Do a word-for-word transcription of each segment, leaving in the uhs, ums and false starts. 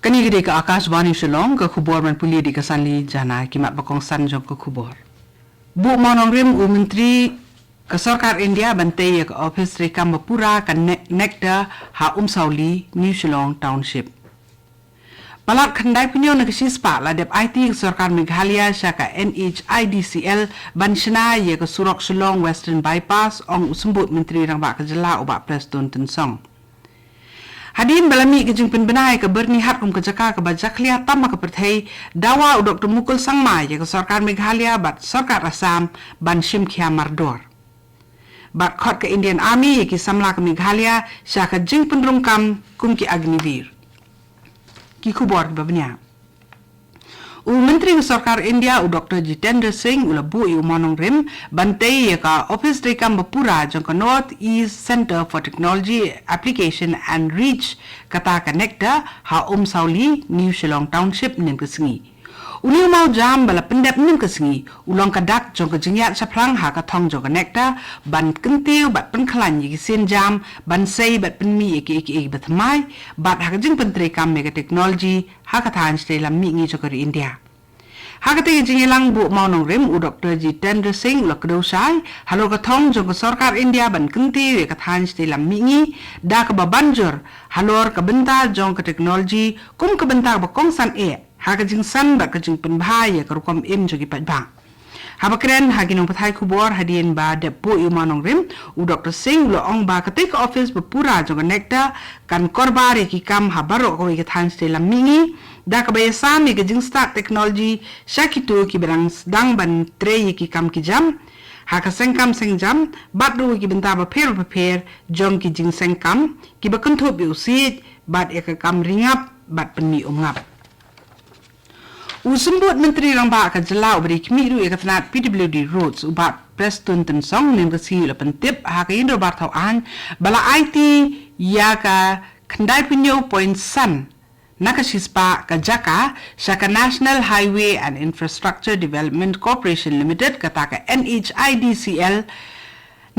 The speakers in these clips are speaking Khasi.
Kane ka dei ka Akashvani Shillong, ka khubor ban pule da ka Sanli Jana. Ki mat ba kongsan jong ka khubor. Buh mawnongrim u Myntri ka Sorkar India ban tei ïa ka ophis treikam ba pura ka Ne-, NECTA ha Umsawli, New Shillong Township. Palat khyndai phew na ka shispah la dep aiti ka Sorkar Meghalaya sha ka N H I D C L ban shna ïa ka surok Shillong Western Bypass, ong u Symbud Myntri Rangbah ka Jylla u Bah Prestone Tynsong. Hadien ba la mih ka jingpynbna ïa ka Byrnihat kum ka jaka kaba jakhlia tam ha ka pyrthei, dawa u Doktor Mukul Sangma ïa ka Sorkar Meghalaya bad Sorkar Assam ban shim khia mardor. Bad khot ka Indian Army ïa ki samla ka Meghalaya sha ka jingpynrung kam kum ki Agniveer. Ki khubor kiba bniah. U Myntri ka Sorkar India u Doktor Jitendra Singh u la buh ïa u mawnongrim ban tei ïa ka ophis treikam ba pura jong ka North East Centre for Technology Application and Reach, kata ka NECTA, ha Umsawli, New Shillong Township, mynnin ka sngi. Une u mawjam ba la pyndep mynnin ka sngi u long ka dak jong ka jingïaid shaphrang ha ka thong jong ka NECTA ban kyntiew bad pynkhlaiñ ïa ki sienjam ban sei bad pynmih ïa kiei kiei ba thymmai bad ha ka jingpyntreikam ïa ka technology ha ka thaiñ shatei lam mihngi jong ka ri India. Ha katei ka jingïalang buh mawnongrim u Doktor Jitendra Singh u la kdew shai halor ka thong jong ka Sorkar India ban kyntiew ïa ka thaiñ shatei lam mihngi da kaba ban jur halor ka bynta jong ka technology kum ka bynta kaba kongsan eh ha ka jingsan bad ka jingpynbha ïa ka rukom im jong ki paidbah. Haba kren ha ki nongpathai khubor hadien ba dep buh ïa u mawnongrim, u Doktor Singh u la ong ba katei ka ophis ba pura jong ka NECTA kan korbar ïa ki kam ha baroh kawei ka thaiñ shatei lam mihngi da kaba ïasam ïa ka jingstad technology sha kito kiba dang sdang ban trei ïa ki kam ki jam ha ka seng kam seng jam bad ruh ki bynta bapher bapher jong ki jingseng kam kiba kynthup ïa u siej bad ïa ka kam ri ngap bad pynmih um ngap. U Symbud Myntri Rangbah ka Jylla uba dei khmih ruh ïa ka tnat P W D Roads u Bah Prestone Tynsong mynnin ka sngi u la pyntip ha ka Ïingdorbar Thaw Aiñ ba la aiti ïa ka khyndai phew point san na ka shispah ka jaka sha ka National Highway and Infrastructure Development Corporation Limited, kata ka N H I D C L,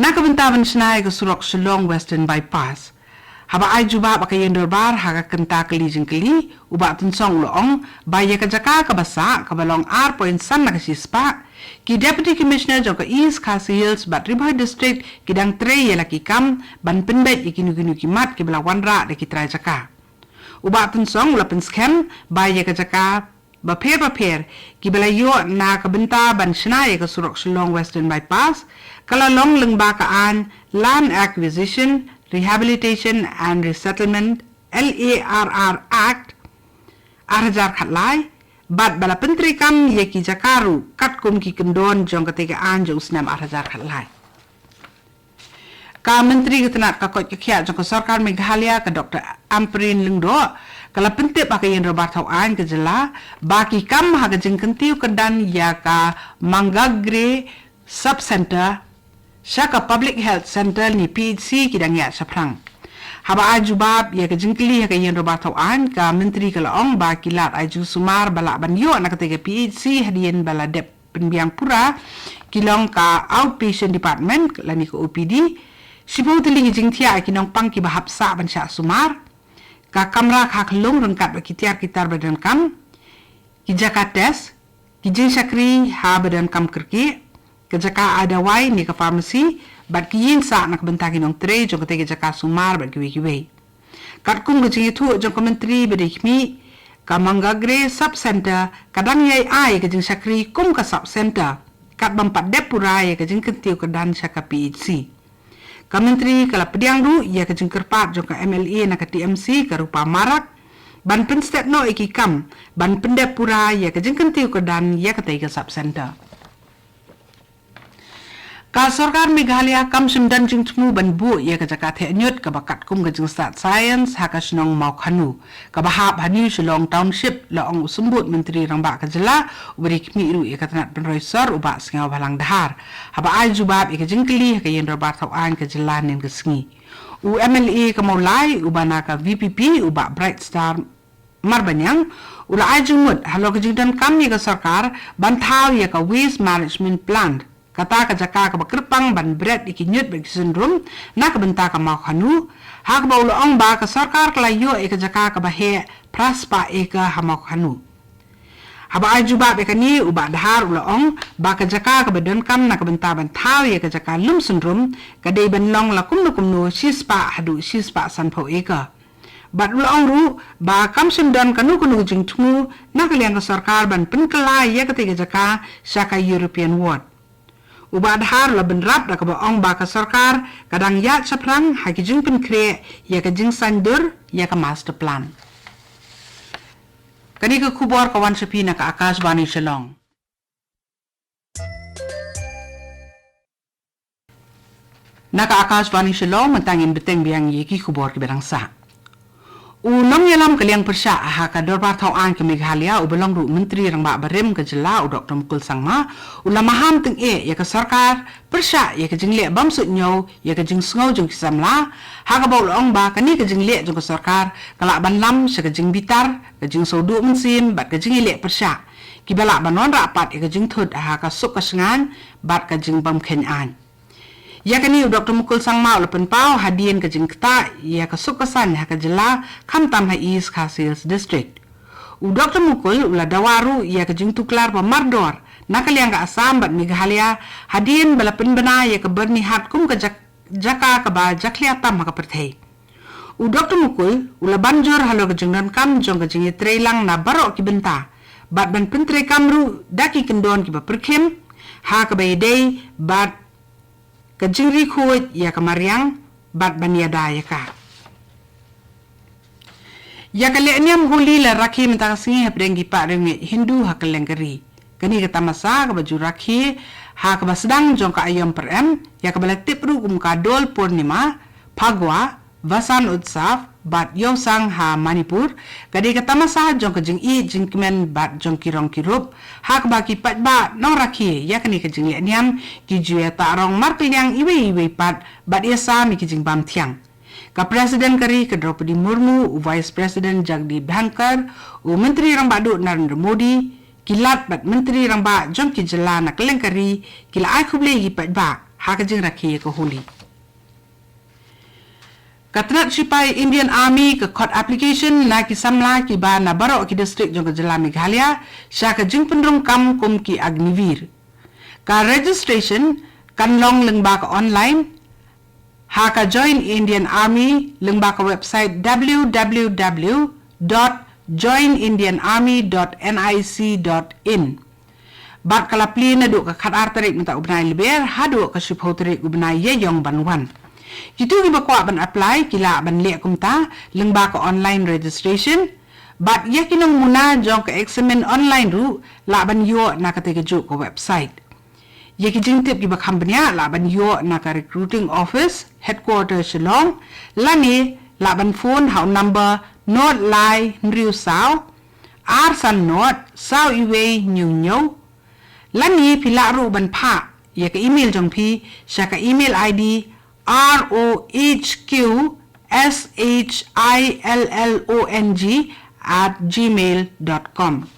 na ka bynta ban shna ïa ka surok Shillong Western Bypass. Haba ai jubab ha ka Ïingdorbar ha ka kynta kylli jingkylli, u Bah Tynsong u la ong ba ïa ka jaka kaba sah kaba long ar point san na ka shispah, ki Deputy Commissioner jong ka East Khasi Hills bad Ri Bhoi District ki dang trei ïa la ki kam ban pynbeit ïa kino kino ki mat kiba la wanrah da ki trai jaka. U Bah Tynsong u la pynskhem ba ïa ka jaka bapher bapher kiba la ïoh na ka bynta ban shna ïa ka surok Shillong Western Bypass ka la long lyngba ka aiñ Land Acquisition, Rehabilitation and Resettlement, L A R R Act, ar hajar khatlai, bad ba la pyntreikam ïa ki jaka ruh katkum ki kyndon jong katei ka aiñ jong u snem ar hajar khatlai. Ka Myntri ka tnat ka koit ka khiah jong ka Sorkar Meghalaya ka Doktor Ampareen Lyngdoh ka la pyntip ha ka Ïingdorbar Thaw Aiñ ka Jylla ba ki kam ha ka jingkyntiew kyrdan ïa ka Mangagre Sub Centre sha ka Public Health Centre ne P H C ki dang ïaid shaphrang. Haba ai jubab ïa ka jingkylli ha ka Ïingdorbar Thaw Aiñ, ka Myntri ka la ong ba ki lad ai jingsumar ba lah ban ïoh na katei ka P H C hadien ba la dep pynbiang pura ki long ka Outpatient Department lane ka O P D, shiphew tylli ki jingthiah ki nongpang kiba hap sah ban shah sumar, ka kamra kha khyllung ryngkat bad ki tiar ki tar ba donkam, ki jaka test, ki jingshakri haba donkam kyrkieh, ka jaka ai dawai ne ka pharmacy bad ki ïing sah na ka bynta ki nongtrei jong katei ka jaka sumar bad kiwei kiwei. Katkum ka jingïathuh jong ka Myntri ba dei khmih, ka Mangagre Sub Centre ka dang ïai ai ka jingshakri kum ka Sub Centre kat bym pat dep pura ïa ka jingkyntiew kyrdan sha ka P H C. Ka Myntri ka la pdiang ruh ïa ka jingkyrpad jong ka M L A na ka T M C ka Rupa Marak ban pynstet noh ïa ki kam ban pyndep pura ïa ka jingkyntiew kyrdan ïa katei ka Sub Centre. Ka Sorkar Meghalaya kam shym don jingthmu ban buh ïa ka jaka theh ñiut kaba katkum ka jingstad science ha ka shnong Mawkhanu kaba hap ha New Shillong Township, la ong u Symbud Myntri Rangbah ka Jylla uba dei khmih ruh ïa ka tnat pynroi sor u Bah Sniawbhalang Dhar haba ai jubab ïa ka jingkylli ha ka Ïingdorbar Thaw Aiñ ka Jylla mynnin ka sngi. U M L A ka Mawlai uba na ka V P P u Bah Brightstar Marbaniang u la ai jingmut halor ka jingdonkam ïa ka sorkar ban thaw ïa ka Waste Management Plant, kata ka jaka kaba kyrpang ban bret ïa ki ñiut bad ki syndrum na ka bynta ka Mawkhanu, ha kaba u la ong ba ka sorkar ka la ïoh ïa ka jaka kaba heh phra spah acre ha Mawkhanu. Haba ai jubab ïa kane, u Bah Dhar u la ong ba ka jaka kaba donkam na ka bynta ban thaw ïa ka jaka lum synrum ka dei ban long la kumno kumno shi spah haduh shi spah sanphew acre. Bad u la ong ruh ba kam shym don kano kano ka jingthmu na ka liang ka sorkar ban pynkylla ïa katei ka jaka sha ka European Ward. U Bah Dhar u la bynrap da kaba ong ba ka sorkar ka dang ïaid shaphrang ha ki jingpynkhreh ïa ka jingsaiñdur ïa ka master plan. Kane ka khubor ka wan sha phi na ka Akashvani Shillong. Na ka Akashvani Shillong mynta ngin bteng biang ïa ki khubor kiba dang sah. U nongïalam ka liang pyrshah ha ka dorbar thaw aiñ ka Meghalaya uba long ruh Myntri Rangbah barim ka jylla, u Doktor Mukul Sangma, u la maham tyngeh ïa ka sorkar pyrshah ïa ka jingleh bym suidñiew ïa ka jingsngew jong ki samla, ha kaba u la ong ba kane ka jingleh jong ka sorkar ka lah ban lam sha ka jingbitar, ka jingsngewduh mynsiem bad ka jingïaleh pyrshah kiba lah ban wanrah pat ïa ka jingthut ha ka suk ka shngaiñ bad ka jingbymkheiñ aiñ. Ïa kane u Doktor Mukul Sangma u la pynpaw hadien ka jingktah ïa ka suk ka saiñ ha ka jylla, khamtam ha East Khasi Hills District. U Doktor Mukul u la dawa ruh ïa ka jingtuklar ba mardor na ka liang ka Assam bad Meghalaya hadien ba la pynbna ïa ka Byrnihat kum ka jak-, jaka kaba jakhlia tam ha ka pyrthei. U Doktor Mukul u la ban jur halor ka jingdonkam jong ka jingïatreilang na baroh ki bynta bad ban pyntreikam ruh da ki kyndon kiba pyrkhim ha kaba ïadei bad ka jingri khuid ïa ka mariang bad ban ïada ïa ka. Ïa ka lehniam Holi la rakhe mynta ka sngi hapdeng ki paid riewngeit Hindu ha kylleng ka ri. Kane ka tamasa kaba ju rakhe ha kaba sdang jong ka aïom pyrem ïa kaba la tip ruh kum ka Dol Purnima, Phagwa, Vasant Utsav bad Ïewsang ha Manipur ka dei ka tamasa jong ka jingïeit jingkmen bad jong ki rong ki rup, ha kaba ki paidbah nongrakhe ïa kane ka jinglehniam ki ju ïatah rong markylliang iwei iwei pat bad ïasam ïa ki jingbam thiang. Ka President ka ri ka Droupadi Murmu, u Vice President Jagdeep Dhankhar, u Myntri Rangbah Duh Narendra Modi, ki Lat bad Myntri Rangbah jong ki jylla na kylleng ka ri ki la ai khublei ïa ki paidbah ha ka jingrakhe ïa ka Holi. Ka tnat shipai Indian Army ka khot application na ki samla kiba na baroh ki district jong ka jylla Meghalaya sha ka jingpynrung kam kum ki Agniveer. Ka registration kan long lyngba ka online ha ka Join Indian Army lyngba ka website w w w dot join indian army dot n i c dot in. Bad ka la plie naduh ka khatar tarik mynta u bnai Lber haduh ka shiphew tarik u bnai Ïaïong ban wan. Kito kiba kwah ban apply ki lah ban leh kumta lyngba ka online registration. Bad ïa ki nongmuna jong ka eksamin online ruh lah ban ïoh na katei kajuh ka website. Ïa ki jingtip kiba kham bniah lah ban ïoh na ka Recruiting Office, Headquarter Shillong, lane lah ban phone ha u number nod lai hynriew saw ar san nod saw iwei hynñiew hynñiew, lane phi lah ruh ban phah ïa ka email jong phi sha ka email I D R O H Q S H I L L O N G at gmail dot com.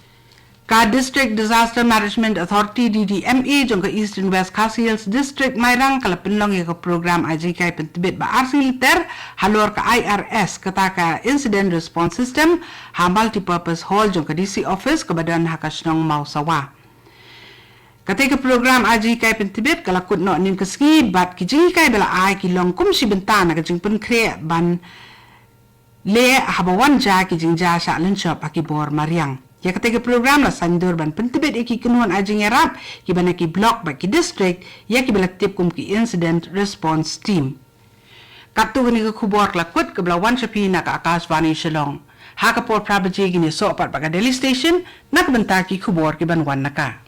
Ka District Disaster Management Authority, D D M A, jong ka Eastern West Khasi Hills District, Mairang, ka la pynlong ïa ka program ai jinghikai pyntbit ba ar sngi lynter halor ka I R S, kata ka Incident Response System, ha Multipurpose Hall jong ka D C Office kaba don ha ka shnong Mawsawa. Katei ka program ai jinghikai pyntbit ka la kut noh ynnin ka sngi bad ki jinghikai ba la ai ki long kum shi bynta na ka jingpynkhreh ban leh haba wan jia ki jingjia shah lynshop ha ki bor mariang. Ïa katei ka program la saiñdur ban pyntbit ïa ki kynhun ai jingïarap kiba na ki block bad ki district, ïa kiba la tip kum ki Incident Response Team. Katto kane ka khubor ka la kut kaba la wan sha phi na ka Akashvani Shillong. Ha ka por phra baje ngin ïasoh pat bad ka Delhi Station na ka bynta ki khubor kiban wan na ka.